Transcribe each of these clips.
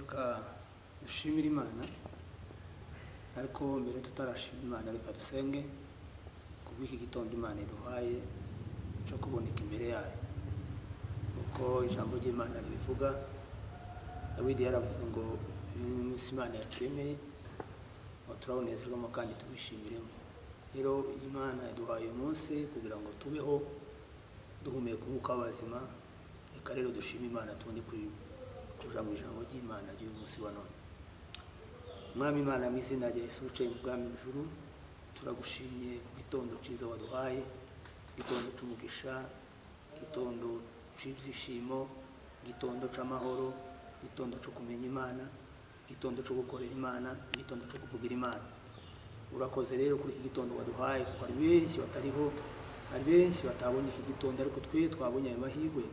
Reka dushimire Imana, ariko mbere tutarashima Imana reka dusenge kubw'iki gitondo Imana iduhaye cyo kuboneka imbere yayo. Uko ijambo ry'Imana ribivuga, Dawidi yaravuze ngo uyu ni umunsi Imana yaturemeye, ngo turawunezerwamo kandi tuwishimiremo. Rero Imana yaduhaye uyu munsi kugira ngo tubeho duhumeka umwuka w'abazima. Reka rero dushime Imana tubone kuja mu ijambo ry'Imana ry'uyu munsi wa none. Mwami Imana, mu izina rya Yesu wicaye mu bwami bw'ijuru, turagushimye ku gitondo cyiza waduhaye, igitondo cy'umugisha, igitondo cy'ibyishimo, igitondo cy'amahoro, igitondo cyo kumenya Imana, igitondo cyo gukorera Imana, igitondo cyo kuvugira Imana. Urakoze rero kuri iki gitondo waduhaye, kuko hari benshi batariho, hari benshi batabonye iki gitondo, ariko twe twabonye ayo mahirwe,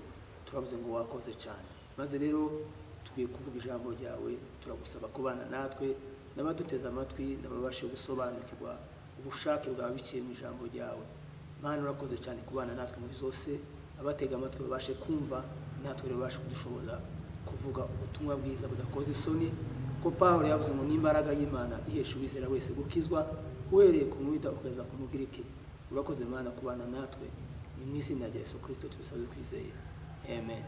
turavuze ngo wakoze cyane. Maze rero tugiye kuvuga ijambo ryawe, turagusaba kubana natwe, n'abaduteze amatwi n'ababashe gusobanukirwa ubushake bwawe biciye mu ijambo ryawe. Mana, urakoze cyane kubana natwe muri zose, abatega amatwi babashe kumva, natwe rero babashe kudushoboza kuvuga ubutumwa bwiza budakoze isoni, ko Pawulo yavuze ngo n'imbaraga y'Imana ihesha uwizera wese gukizwa, uhereye ku Muyuda ukageza ku Mugiriki. Urakoze Mana kubana natwe, ni mu izina rya Yesu Kristo tubisabye twizeye, amen.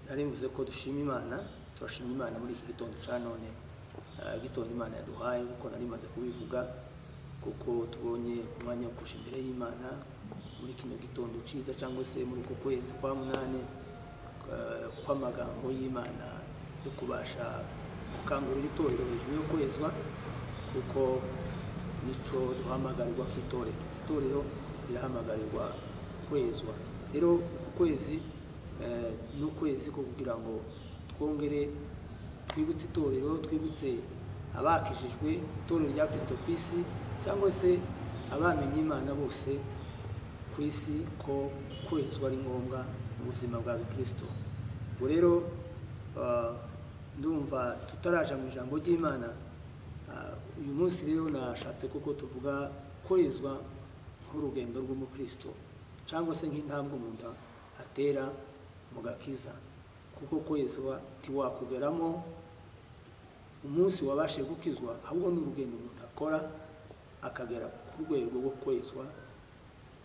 Nari mvuze ko dushima Imana, turashima Imana muri iki gitondo cya none, gitondo Imana yaduhaye, kuko nari maze kubivuga, kuko tubonye umwanya wo kuja imbere y'Imana muri kino gitondo cyiza, cyangwa se muri uku kwezi kwa munane, kw'amagambo y'Imana yo kubasha gukangurira itorero hejuru yo kwezwa, kuko nico duhamagarirwa k'itorero. Itorero rirahamagarirwa kwezwa. Rero uku kwezi n'ukwezi ko kugira ngo twongere twibutse itorero, twibutse abakijijwe itorero rya Kristo ku isi, cyangwa se abamenye Imana bose ku isi, ko kwezwa ari ngombwa mu buzima bwa Kristo. Ubwo rero ndumva tutaraja mu ijambo ry'Imana, uyu munsi rero nashatse kuko tuvuga kwezwa nk'urugendo rw'umukristo, cyangwa se nk'intambwe umuntu atera mu gakiza, kuko kwezwa ntiwakugeramo umunsi wabashe gukizwa, ahubwo ni urugendo umuntu akora akagera ku rwego rwo kwezwa,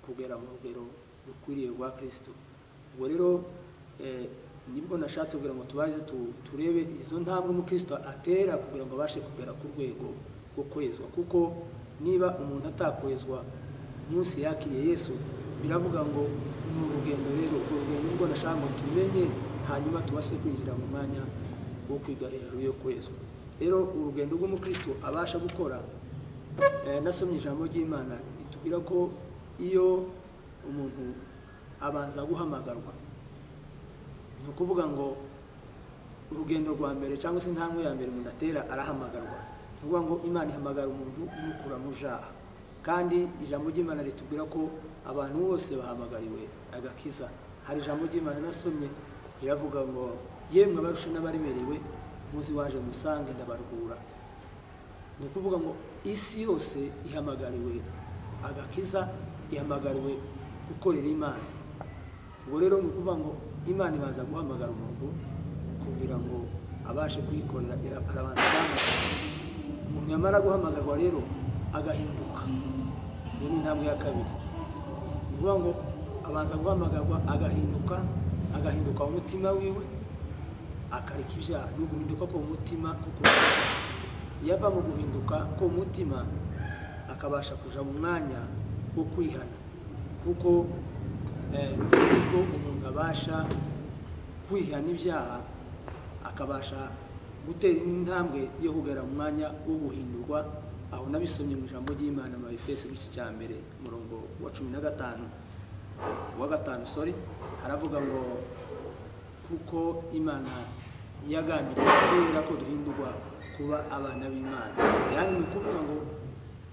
kugera mu rugero rukwiriye rwa Kristo. Ubwo rero nibwo nashatse kugira ngo tubaze turebe izo ntambwe umukristo atera kugira ngo abashe kugera ku rwego rwo kwezwa, kuko niba umuntu atakwezwa umunsi yakiriye Yesu, biravuga ngo ni urugendo. Rero urwo rugendo nibwo nashaka ngo tumenye, hanyuma tubashe kwinjira mu mwanya wo kwiga hejuru yo kwezwa. Rero urugendo rw'umukristo abasha gukora, nasomye ijambo ry'Imana ritubwira ko iyo umuntu abanza guhamagarwa, ni ukuvuga ngo urugendo rwa mbere cyangwa se intambwe ya mbere umuntu atera arahamagarwa. Ni ukuvuga ngo Imana ihamagara umuntu imukura mu byaha, kandi ijambo ry'Imana ritubwira ko abantu bose bahamagariwe agakiza. Hari ijambo ry'Imana nasomye riravuga ngo yemwe abarushe n'abaremerewe muzi waje musange ndabaruhura. Ni ukuvuga ngo isi yose ihamagariwe agakiza, ihamagariwe gukorera Imana. Ubwo rero ni ukuvuga ngo Imana ibanza guhamagara umuntu kugira ngo abashe kuyikorera, arabanza guhamagarwa. Umuntu yamara guhamagarwa rero agahinduka. Iyo ni intambwe ya kabiri. Ni ukuvuga ngo abanza guhamagarwa agahinduka, agahinduka mu mutima wiwe, akareka ibyaha. Ni uguhinduka ko mutima, kuko yava mu guhinduka ko mutima akabasha kuja mu mwanya wo kwihana, kuko nibwo umuntu abasha kwihana ibyaha, akabasha gutera intambwe yo kugera mu mwanya wo guhindurwa. Aho nabisomye mu ijambo ry'Imana mu Efeso igice cya mbere umurongo wa 15, wa 5, sorry, haravuga ngo kuko Imana yagambiriye kera ko duhindurwa kuba abana b'Imana. Yani ni ukuvuga ngo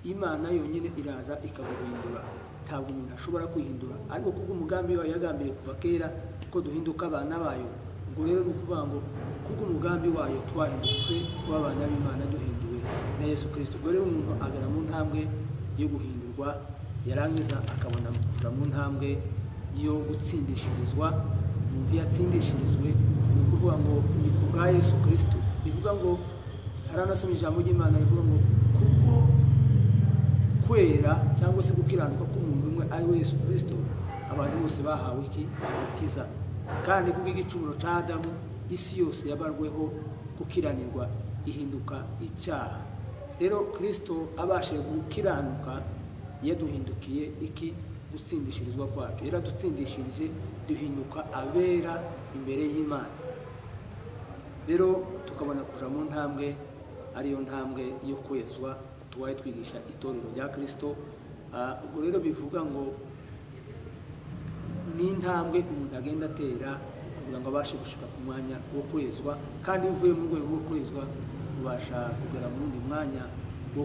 Imana yonyine iraza ikaguhindura, ntabwo umuntu ashobora kwihindura, ariko kubwo umugambi wayo yagambiriye kuva kera ko duhinduka abana bayo. Ubwo rero ni ukuvuga ngo kubwo umugambi wayo twahindutse kuba abana b'Imana duhinduwe na Yesu Kristo. Ubwo rero umuntu agera mu ntambwe yo guhindurwa, yarangiza akabona kuja mu ntambwe yo gutsindishirizwa. Umuntu yatsindishirizwe Ni ukuvuga ngo ni ku bwa Yesu Kristo. Bivuga ngo haranasoma ijambo ry'Imana rivuga ngo kubwo kwera cyangwa se gukiranuka k'umuntu umwe ari we Yesu Kristo, abantu bose bahawe iki? Agakiza. Kandi kubw'igicumuro cya Adamu isi yose yabarweho gukiranirwa, ihinduka icyaha. Rero Kristo abashije gukiranuka yaduhindukiye iki? Gutsindishirizwa kwacu. Yaradutsindishirije duhinduka abera imbere y'Imana. Rero tukabona kuja mu ntambwe, ariyo ntambwe yo kwezwa tuwaye twigisha itorero rya Kristo. Ubwo rero bivuga ngo ni intambwe umuntu agenda atera kugira ngo abashe gushika ku mwanya wo kwezwa, kandi uvuye mu rwego rwo kwezwa ubasha kugera mu wundi mwanya wo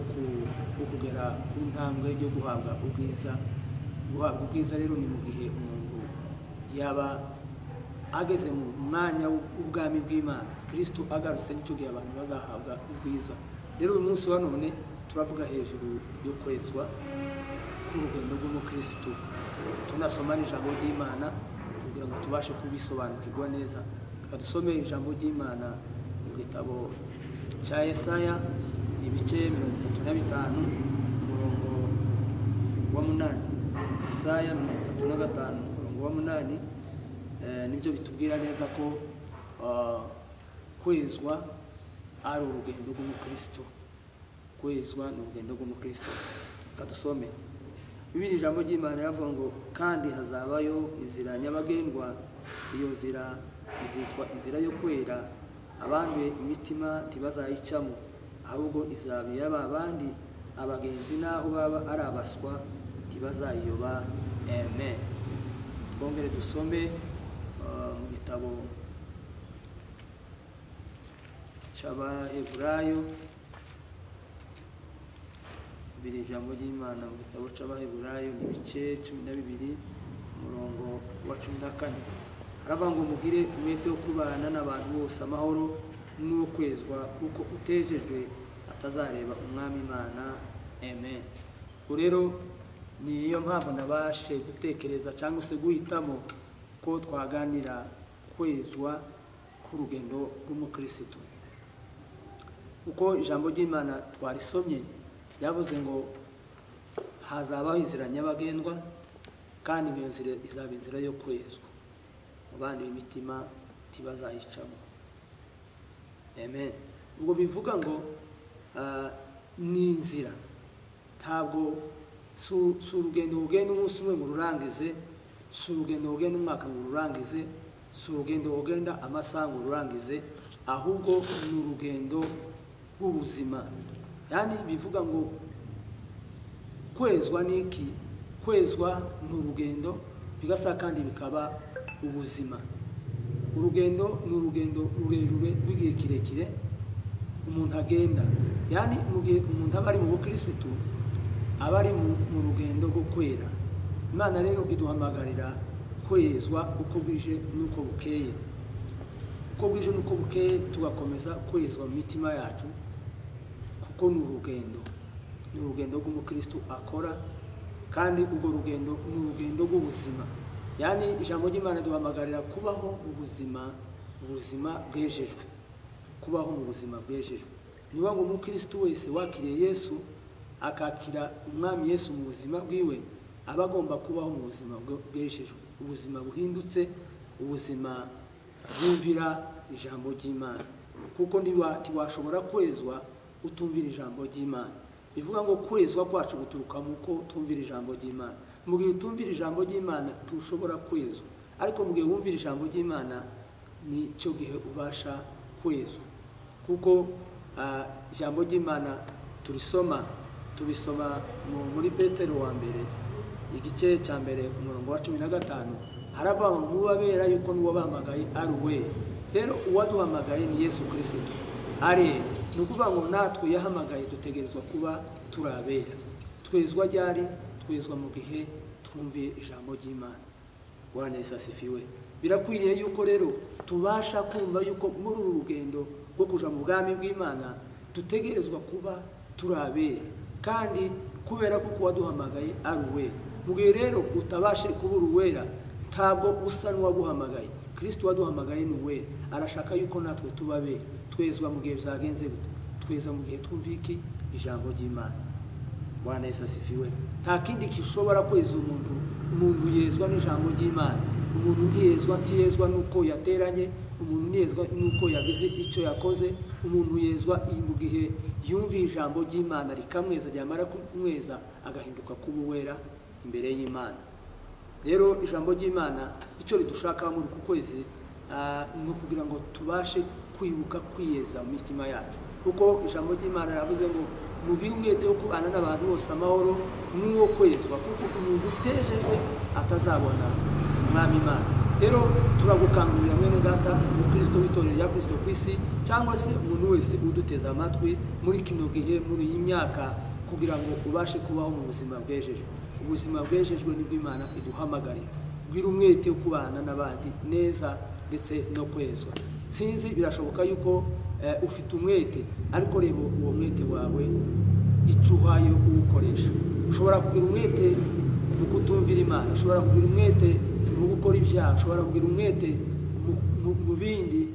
kugera ku ntambwe yo guhabwa ubwiza. Guhabwa ubwiza rero ni mu gihe umuntu yaba ageze mu mwanya w'ubwami bw'Imana, Kristo agarutse, nicyo gihe abantu bazahabwa ubwiza. Rero uyu munsi wa none turavuga hejuru yo kwezwa k'urugendo rw'umukristo, tunasoma n'ijambo ry'Imana kugira ngo tubashe kubisobanukirwa neza. Reka dusome ijambo ry'Imana mu gitabo cya Yesaya, ibice 35 umurongo wa 8. Yesaya 35 umurongo wa 8, nibyo bitubwira neza ko kwezwa ari urugendo rw'umukristo. Kwezwa ni urugendo rw'umukristo. Reka dusome Bibiri. Ijambo ry'Imana riravuga ngo kandi hazabayo inzira nyabagendwa, iyo nzira izitwa inzira yo kwera, abanduye imitima ntibazayicamo, ahubwo izaba iy'aba bandi, abagenzi naho baba ari abaswa ntibazayiyoba. Amen. Twongere dusome mu gitabo cy'Abaheburayo, biri ijambo ry'Imana mu gitabo cy'Abaheburayo ni ibice 12 umurongo wa 14. Haravuga ngo mugire umwete wo kubana n'abantu bose amahoro n'uwo kwezwa, kuko utejejwe atazareba umwami Imana. Amen. Rero niyo mpamvu nabashe gutekereza cyangwa se guhitamo ko twaganira kwezwa k'urugendo rw'umukristo. Uko ijambo ry'Imana twarisomye yavuze ngo hazabaho inzira nyabagendwa, kandi iyo nzira izaba inzira yo kwezwa, abandi imitima ntibazayicamo. Amen. Ubwo bivuga ngo ni inzira, ntabwo si urugendo ugenda umunsi umwe ngo ururangize, si urugendo ugenda umwaka ngo ururangize, si urugendo ugenda amasaha ngo ururangize, ahubwo ni urugendo rw'ubuzima. Yani bivuga ngo kwezwa ni iki? Kwezwa ni urugendo, bigasa kandi bikaba ubuzima. Urugendo ni urugendo rurerure rw'igihe kirekire umuntu agenda. Yani mu gihe umuntu aba ari mu bukristo, aba ari mu rugendo rwo kwera. Imana rero iduhamagarira kwezwa uko bwije n'uko bukeye. Uko bwije n'uko bukeye tugakomeza kwezwa mu mitima yacu, kuko ni urugendo, ni urugendo rw'umukristo akora, kandi urwo rugendo ni urugendo rw'ubuzima. Yani ijambo ry'Imana duhamagarira kubaho ubuzima, ubuzima bwejejwe, kubaho mu buzima bwejejwe. Niba ngo umukristo wese wakiriye Yesu akakira umwami Yesu mu buzima bwiwe, aba agomba kubaho mu buzima bwejejwe, ubuzima buhindutse, ubuzima bwumvira ijambo ry'Imana. Kuko ntiwashobora kwezwa utumvira ijambo ry'Imana. Bivuga ngo kwezwa kwacu guturuka mu ko tumvira ijambo ry'Imana. Mu gihe utumvira ijambo ry'Imana tushobora kwezwa, ariko mu gihe wumvira ijambo ry'Imana ni cyo gihe ubasha kwezwa. Kuko ijambo ry'Imana turisoma, tubisoma muri Petero wa mbere igice cya mbere umurongo wa 15, haravuga ngo mubabera yuko n'uwabahamagaye ari we. Rero uwaduhamagaye ni Yesu Kristo. Ari ni ukuvuga ngo natwe yahamagaye dutegerezwa kuba turabera. Twezwa ryari? Twezwa mu gihe twumviye ijambo ry'Imana. Bwana Yesu asifiwe. Birakwiriye yuko rero tubasha kumva yuko muri uru rugendo rwo kuja mu bwami bw'Imana dutegerezwa kuba turabera, kandi kubera ko kuwaduhamagaye ari we. Mu gihe rero utabashe kuba uruwera, ntabwo usa n'uwaguhamagaye. Kristo waduhamagaye ni uwera, arashaka yuko natwe tuba abera. Twezwa mu gihe byagenze gute? Twezwa mu gihe twumva iki? Ijambo ry'Imana. Bwana Yesu asifiwe. Nta kindi gishobora kweza umuntu. Umuntu yezwa n'ijambo ry'Imana. Umuntu ntiyezwa nuko yateranye, umuntu ntiyezwa nuko yagize icyo yakoze. Umuntu yezwa mu gihe yumviye ijambo ry'Imana rikamweza, ryamara kumweza agahinduka kuba uwera imbere y'Imana. Rero ijambo ry'Imana icyo ridushaka muri uku kwezi ni ukugira ngo tubashe kwibuka kwiyeza mu mitima yacu, kuko ijambo ry'Imana riravuze ngo mugire umwete wo kubana n'abantu bose amahoro n'uwo kwezwa, kuko umuntu utejejwe atazabona Umwami Imana. Rero turagukangurira mwene data umukristo w'itorero rya Kristo ku isi, cyangwa se umuntu wese uduteze amatwi muri kino gihe, muri iyi myaka, kugira ngo ubashe kubaho mu buzima bwejejwe. Ubuzima bwejejwe nibwo Imana iduhamagarira. Ugire umwete wo kubana n'abandi neza ndetse no kwezwa. Sinzi, birashoboka yuko ufite umwete, ariko reba uwo mwete wawe icyo uhaye uwukoresha. Ushobora kugira umwete mu kutumvira Imana, ushobora kugira umwete mu gukora ibyaha, ushobora kugira umwete mu bindi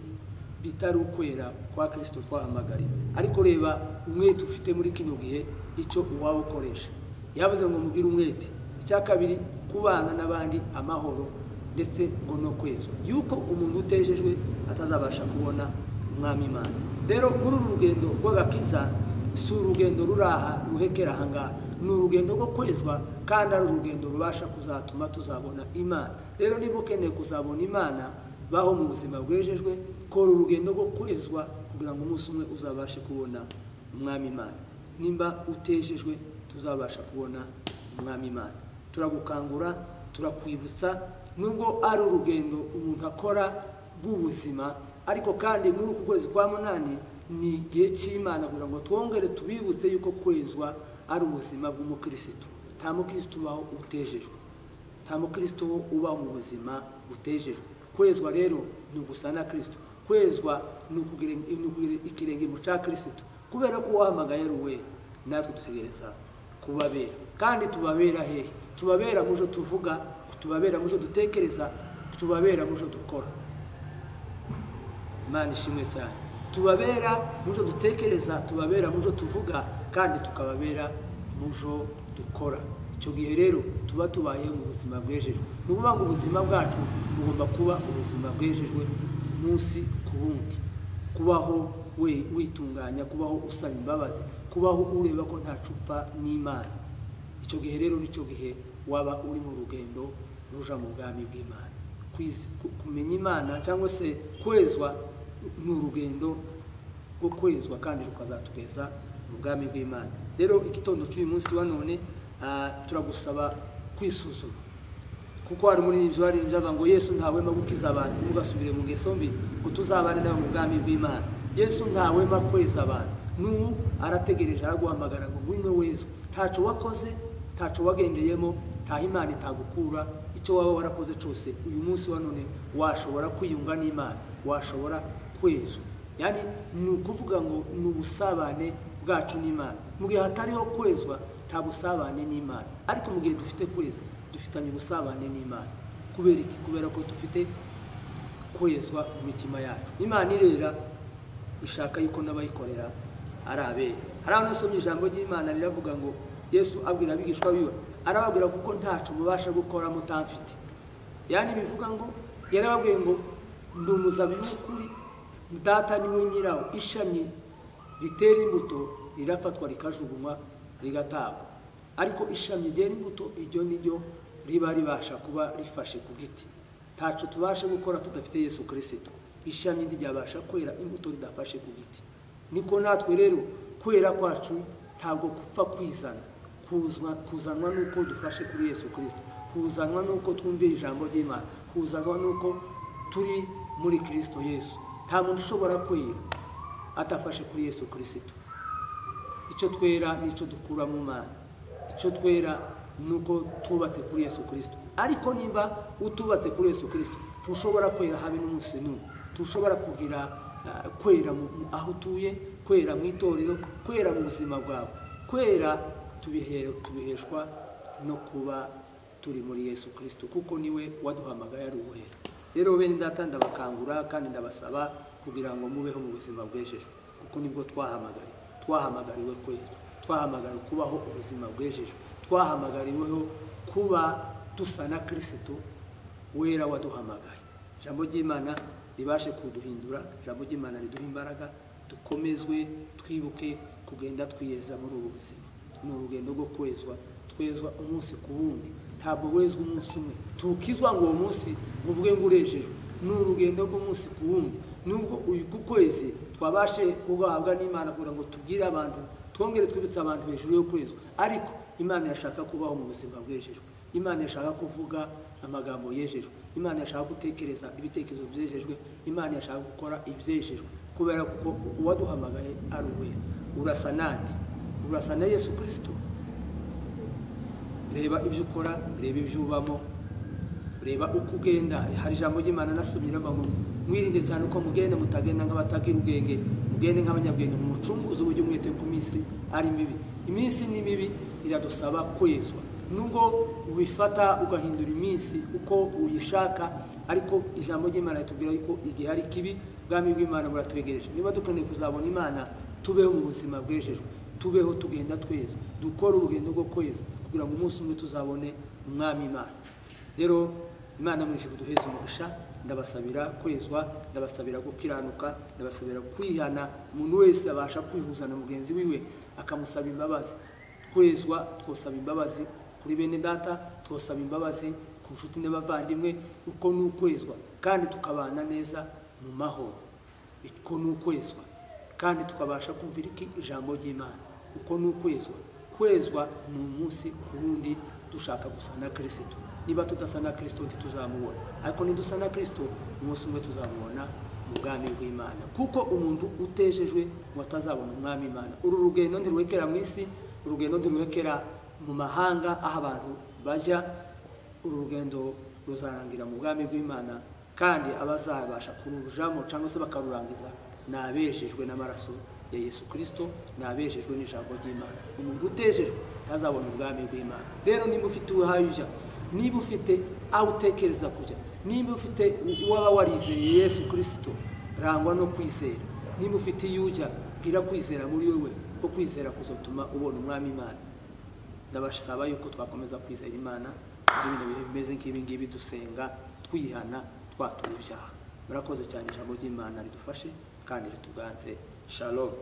bitari ukwera kwa Kristo twahamagariwe. Ariko reba umwete ufite muri kino gihe icyo uwawukoresha. Yavuze ngo mugire umwete. Icya kabiri, kubana n'abandi amahoro ndetse ngo no kwezwa, yuko umuntu utejejwe atazabasha kubona Umwami Imana. Rero muri uru rugendo rw'agakiza si urugendo ruraha ruhekera aha ngaha, ni urugendo rwo kwezwa, kandi ari urugendo rubasha kuzatuma tuzabona Imana. Rero niba ukeneye kuzabona Imana, baho mu buzima bwejejwe, kora urugendo rwo kwezwa kugira ngo umunsi umwe uzabashe kubona Umwami Imana. Nimba utejejwe tuzabasha kubona Umwami Imana. Turagukangura, turakwibutsa, nubwo ari urugendo umuntu akora rw'ubuzima, ariko kandi muri uku kwezi kwa munani ni igihe cy'Imana kugira ngo twongere tubibutse yuko kwezwa ari ubuzima bw'umukristo. Nta mukristo ubaho utejejwe, nta mukristo ubaho mu buzima butejejwe. Kwezwa rero ni ugusa na Kristo, kwezwa ni ukugira ikirenge mu cya Kristo, kubera ko uwahamagaye ari uwera, natwe dutegereza kubabera. Kandi tubabera hehe? Tubabera mu byo tuvuga, tubabera mu byo dutekereza, tubabera mu byo dukora. Imana ishimwe cyane. Tubabera mu byo dutekereza, tubabera mu byo tuvuga, kandi tukababera mu byo dukora. Icyo gihe rero tuba tubaye mu buzima bwejejwe. Ni ukuvuga ngo ubuzima bwacu bugomba kuba ubuzima bwejejwe munsi ku wundi. Kubaho witunganya, kubaho usaba imbabazi, kubaho ureba ko ntaco upfa n'Imana. Icyo gihe rero nicyo gihe waba uri mu rugendo ruja mu bwami bw'Imana. Kumenya Imana cyangwa se kwezwa ni urugendo rwo kwezwa, kandi rukazatugeza mu bwami bw'Imana. Rero igitondo cy'uyu munsi wa none turagusaba kwisuzuma, kuko hari muri ibyo hari injaba ngo Yesu ntawema gukiza abantu, mugasubire mu ngeso mbi ngo tuzabane nawe mu bwami bw'Imana. Yesu ntawema kweza abantu, n'ubu arategereje, araguhamagara ngo ngwino wezwe. Ntaco wakoze, ntaco wagendeyemo, nta Imana itagukura. Icyo waba warakoze cyose uyu munsi wa none washobora kwiyunga n'Imana, washobora kwezwa. Yani ni ukuvuga ngo ni ubusabane bwacu n'Imana. Mu gihe hatariho kwezwa nta busabane n'Imana, ariko mu gihe dufite kweza dufitanye ubusabane n'Imana. Kubera iki? Kubera ko dufite kwezwa mu mitima yacu. Imana irera, ishaka yuko n'abayikorera ari abera. Hari aho nasomye ijambo ry'Imana riravuga ngo Yesu abwira abigishwa biwe, arababwira kuko ntaco mubasha gukora mutamfite. Yani bivuga ngo yarababwiye ngo ndi umuzabibu w'ukuri, data niwe nyirawo, ishami ritera imbuto rirafatwa rikajugunywa rigatabwa, ariko ishami ryera imbuto iryo niryo riba ribasha kuba rifashe ku giti. Ntaco tubasha gukora tudafite Yesu Kristo. Ishami ntiryabasha kwera imbuto ridafashe ku giti. Niko natwe rero kwera kwacu ntabwo gupfa kwizana, kuzanwa nuko dufashe kuri Yesu Kristo, kuzanwa nuko twumviye ijambo ry'Imana, kuzanwa nuko turi muri Kristo Yesu. Nta muntu ushobora kwera atafashe kuri Yesu Kristo. Icyo twera nicyo dukura mu Mana, icyo twera nuko tubatse kuri Yesu Kristo. Ariko nimba utubatse kuri Yesu Kristo, tushobora kwera habe n'umunsi n'umwe. Tushobora kugira kwera aho utuye, kwera mu itorero, kwera mu buzima bwawe. Kwera tubiheshwa no kuba turi muri Yesu Kristo, kuko niwe waduhamagaye ari uwera. Rero bene data, ndabakangura kandi ndabasaba kugira ngo mubeho mu buzima bwejejwe, kuko nibwo twahamagariwe kwezwa, twahamagariwe kubaho ubuzima bwejejwe, twahamagariweho kuba dusa na Kristo wera waduhamagaye. Ijambo ry'Imana ribashe kuduhindura, ijambo ry'Imana riduha imbaraga, dukomezwe, twibuke kugenda twiyeza muri ubu buzima. Ni urugendo rwo kwezwa, twezwa umunsi ku wundi, ntabwo wezwa umunsi umwe tukizwa ngo uwo munsi uvuge ngo urejejwe. Ni urugendo rw'umunsi ku wundi. Nubwo uyu ku kwezi twabashe kugahabwa n'Imana kugira ngo tubwire abantu, twongere twibutse abantu hejuru yo kwezwa, ariko Imana yashaka kubaho mu buzima bwejejwe, Imana yashaka kuvuga amagambo yejejwe, Imana yashaka gutekereza ibitekerezo byejejwe, Imana yashaka gukora ibyejejwe, kubera kuko uwaduhamagaye ari uwera. Urasa nande? Urasa na Yesu Kristo? Reba ibyo ukora, reba ibyo ubamo, reba uko ugenda. Hari ijambo ry'Imana nasomye rivuga ngo mwirinde cyane uko mugenda, mutagenda nk'abatagira ubwenge, mugende nk'abanyabwenge, mumucunguze uburyo umwete ku minsi ari mibi. Iminsi ni mibi, iradusaba kwezwa. Nubwo ubifata ugahindura iminsi uko uyishaka, ariko ijambo ry'Imana ritubwira yuko igihe ari kibi, ubwami bw'Imana buratwegereje. Niba dukeneye kuzabona Imana, tubeho mu buzima bwejejwe, tubeho tugenda tweza, dukore urugendo rwo kweza kugira ngo umunsi umwe tuzabone umwami Imana. Rero Imana mu ijuru duheze umugisha. Ndabasabira kwezwa, ndabasabira gukiranuka, ndabasabira kwihana. Umuntu wese abasha kwihuza na mugenzi wiwe akamusaba imbabazi. Kwezwa, twosaba imbabazi kuri bene data, twosaba imbabazi ku nshuti n'abavandimwe, uko ni ukwezwa, kandi tukabana neza mu mahoro. Uko ni ukwezwa, kandi tukabasha kumvira iki ijambo ry'Imana. Uko ni ukwezwa. Kwezwa ni umunsi ku wundi dushaka gusa na Kristo. Niba tudasa na Kristo ntituzamubona, ariko nidusa na Kristo umunsi umwe tuzamubona mu bwami bw'Imana. Kuko umuntu utejejwe ngo atazabona umwami Imana. Uru rugendo ntiruhekera mu isi, urugendo ntiruhekera mu mahanga aho abantu bajya. Uru rugendo ruzarangira mu bwami bw'Imana, kandi abazabasha kurujamo cyangwa se bakarurangiza ni abejejwe n'amaraso ya Yesu Kristo, ni abejejwe n'ijambo ry'Imana. Umuntu utejejwe ntazabona ubwami bw'Imana. Rero niba ufite uhaye ujya, niba ufite aho utekereza kujya, niba ufite waba warizeye Yesu Kristo, rangwa no kwizera. Niba ufite iyo ujya, gira kwizera muri wowe, kuko kwizera kuzotuma ubona umwami Imana. Ndabasaba yuko twakomeza kwizera Imana muri bino bihe bimeze nk'ibi ngibi, dusenga, twihana, twatura ibyaha. Murakoze cyane. Ijambo ry'Imana ridufashe kandi rituganze. Shalom.